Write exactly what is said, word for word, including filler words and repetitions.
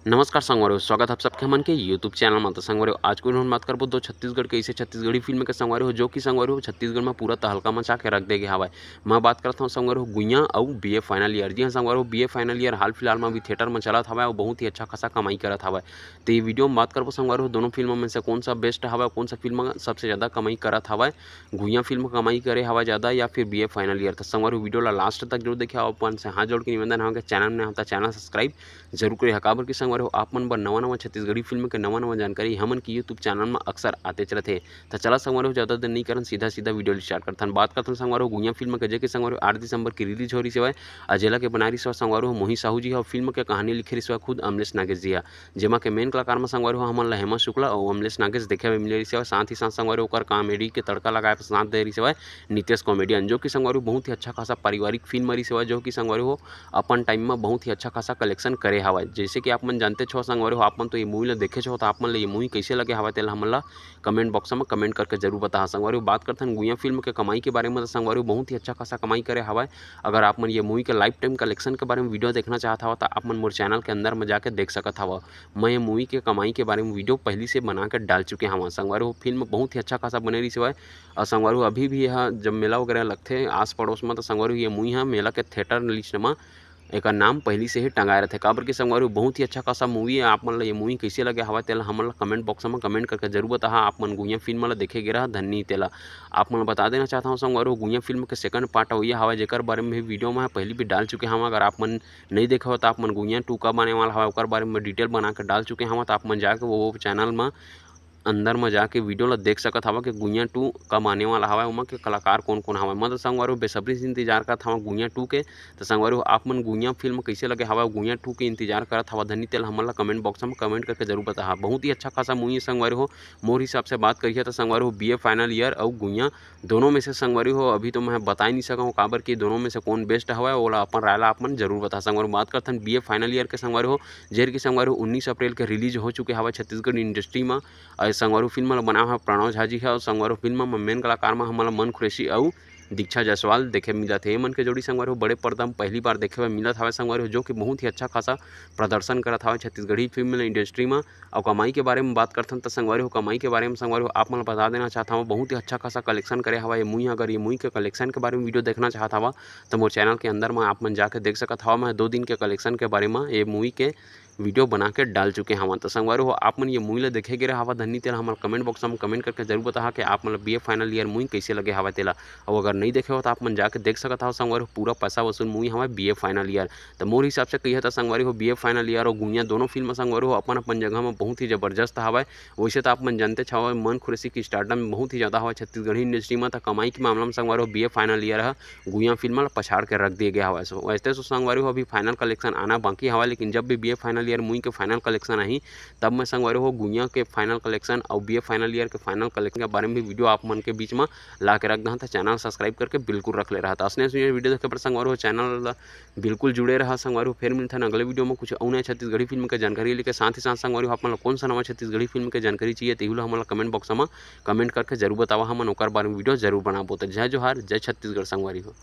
नमस्कार संगवारी हो, स्वागत है आप सबके हमन के YouTube चैनल में। तो संगवारी हो, आज को हम बात करबो दो छत्तीसगढ़ के ऐसे छत्तीसगढ़ी फिल्म के संगवारी हो, जो कि संगवारी हो छत्तीसगढ़ में पूरा तहलका मचा के रख दे गे हवय। मैं बात करत हूँ संगवारी हो गुइया अउ बीए फाइनल ईयर। जी हाँ संगवारी हो, बीए फाइनल ईयर हाल फिलहाल में अभी थिएटर में चलत हवय और बहुत ही अच्छा खासा कमाई करत हवय। तो ये वीडियो में बात करबो संगवारी हो दोनों फिल्म में से कौन सा बेस्ट हवय, कौन सा फिल्म सबसे ज़्यादा कमाई करत हवय, गुइया फिल्म कमाई करे हवय ज़्यादा या फिर बीए फाइनल ईयर। तो संगवारी हो वीडियो ला लास्ट तक जरूर देखे, अपन से हाथ जोड़ के निवेदन हवय कि चैनल में होता चैनल सब्सक्राइब जरूर करे। काबर कि संगवारी हो आप मन बर नवा नवा छत्तीसगढ़ी फिल्म के नवा नवा जानकारी हमन के YouTube चैनल में अक्सर आतेच रथे। तो चला संगवारी हो ज़्यादा देर नहीं करन, सीधा सीधा वीडियो स्टार्ट करथन। बात करथन संगवारी हो गुइया फिल्म के, जे कि संगवारी हो आठ दिसंबर की रिलीज हो रही सेवा, अजेला के बनाए रही सेवा संगवारी हो मोहित साहू जी ह, फिल्म के कहानी लिखे रही सेवा खुद अमलेश नागेश जी ह, जेमा के मेन कलाकार में संगवारी हो हमन ला हेमा शुक्ला और अमलेश नागेश देखे में मिले रही सेवा। साथ ही साथ संगवारी हो ओकर कॉमेडी के तड़का लगाए पर साथ दे रही सेवा नितेश कॉमेडियन, जो कि संगवारी हो बहुत ही अच्छा खासा पारिवारिक फिल्म रही सेवा, जो कि संगवारी हो अपन टाइम में बहुत ही अच्छा खासा कलेक्शन करे हवय। जैसे कि आप मन जानते छो संगवारी हो, आप मन तो ये मूवी ला देखे छो, तो आप मन ला ये मूवी कैसे लगे हवय तेला हमन ला कमेंट बॉक्स में कमेंट करके जरूर बताहा। संगवारी हो बात करथन गुइया फिल्म के कमाई के बारे में, तो संगवारी हो बहुत ही अच्छा खासा कमाई करे हवय। अगर आप मन ये मूवी के लाइफ टाइम कलेक्शन के बारे में वीडियो देखना चाहत हव, तो आप मन मोर चैनल के अंदर में जाके देख सकत हव। मैं ये मूवी के कमाई के बारे में वीडियो पहली से बना के डाल चुके हवं। संगवारी हो फिल्म बहुत ही अच्छा खासा बने रही सेवा। और संगवारी हो अभी भी यह जब मेला वगैरह लगथे आस पड़ोस में, तो संगवारी हो ये मूवी ह मेला के थिएटर लिस्ट में एकर नाम पहली से ही टंगाए रथे, काबर कि संगवारी हो बहुत ही अच्छा खासा मूवी है। आप मन ला ये मूवी कैसे लगे हवा, तेला हमन ला कमेंट बॉक्स में कमेंट करके जरूर बताहा। आप मन गुइया फिल्म ला देखे गे रहा धन्नी तेला। आप मन ला बता देना चाहता हूँ संगवारी हो गुइया फिल्म के सेकंड पार्ट अवइया हवा, जेकर बारे में भी वीडियो में पहली भी डाल चुके हवा। अगर आप मन नहीं देखे हो तो आप मन गुइया टू कब आने वाला हवा ओकर बारे में डिटेल बना के डाल चुके हवा, तो आप मन जाके वो चैनल में अंदर में जाके वीडियो ला देख सकत हवा कि गुइया टू कब आने वाला हवा, ओमा के कलाकार कौन कौन हवा। मैं तो संगवारी हो बेसब्री से इंतजार करत हवा गुइया टू के। तो संगवारी हो आप मन गुइया फिल्म कैसे लगे हवा, गुइया टू के इंतजार करत हवा धनी तेल हमन ला कमेंट बॉक्स में कमेंट करके जरूर बताहा। बहुत ही अच्छा खासा मूवी है संगवारी हो। मोर हिसाब से बात करिए तो संगवारी हो बीए फाइनल ईयर अउ गुइया दोनों में से संगवारी हो अभी तो मैं बता ही नहीं सका हूँ काबर कि दोनों में से कौन बेस्ट हवा, ओला अपन राय ला आप मन जरूर बता। संगवारी हो बात करथन बीए फाइनल ईयर के संगवारी हो, जेर की संगवारी हो उन्नीस अप्रैल के रिलीज हो चुके हवा छत्तीसगढ़ इंडस्ट्री में। अउ संगवारी हो फिल्म ला बनाए हवा प्रणव झा जी ह। अउ संगवारी हो फिल्म में मेन कलाकार में हमन ला मन कुरैशी अउ दीक्षा जायसवाल देखे मिलत हे। एमन के जोड़ी संगवारी हो बड़े पर्दा में पहली बार देखे बर मिलत हवय संगवारी हो, जो कि बहुत ही अच्छा खासा प्रदर्शन करत हवय छत्तीसगढ़ी फिल्म इंडस्ट्री में। अउ कमाई के बारे में बात करथन त संगवारी हो, कमाई के बारे में संगवारी हो आप मन ला बता देना चाहत हवं, बहुत ही अच्छा खासा कलेक्शन करे हवय ये मूवी ह। अगर ये मूवी के कलेक्शन के बारे में वीडियो देखना चाहत हवं तो मोर चैनल के अंदर में आप मन जाके देख सकत हवं। मैं दो दिन के कलेक्शन के बारे में ये मूवी के वीडियो बना के डाल चुके हवं। तो संगवारी हो आप मन ये मूवी ला देखे गे रहा हवा धन्नी तेला हमर कमेंट बॉक्स में कमेंट करके जरूर बताहा कि आप मन ला बीए फाइनल ईयर मूवी कैसे लगे हवा तेला। अउ अगर नहीं देखे हो तो आप मन जाके देख सकत हव संगवारी हो, पूरा पैसा वसूल मूवी हवा बीए फाइनल ईयर। तो मोर हिसाब से कहिए तो संगवारी हो बीए फाइनल ईयर और गुइया दोनों फिल्म संगवारी हो अपन अपन जगह में बहुत ही जबरदस्त हवय। वैसे तो आप मन जानते छव मन कुरैशी की स्टारडम बहुत ही ज्यादा हवय छत्तीसगढ़ी इंडस्ट्री में, तो कमाई के मामला में संगवारी हो बीए फाइनल ईयर ह गुइया फिल्म ला पछाड़ के रख दिए गया हवय। So वैसे तो संगवारी हो अभी फाइनल कलेक्शन आना बाकी हवय, लेकिन जब भी बीए फाइनल ईयर मूवी के फाइनल कलेक्शन आही तब मैं संगवारी हो गुइया के फाइनल कलेक्शन और बीए फाइनल ईयर के फाइनल कलेक्शन के बारे में भी वीडियो आप मन के बीच में ला के रख दहा। तो चैनल सब्सक्राइब करके बिल्कुल रख ले रहा। तो असने सुनिए वीडियो देखे पर संगवारी हो चैनल बिल्कुल जुड़े रहा संगवारी हो। फिर मिलथन अगले वीडियो में कुछ अउ नया छत्तीसगढ़ी फिल्म के जानकारी लेके। साथ ही साथ संगवारी हो आप मन ला कौन सा नवा छत्तीसगढ़ी फिल्म के जानकारी चाहिए तेहू ला हमन ला कमेंट बॉक्स में कमेंट करके जरूर बतावा, हमन ओकर बारे में वीडियो जरूर बनाबो। तो जय जोहार, जय छत्तीसगढ़ संगवारी हो।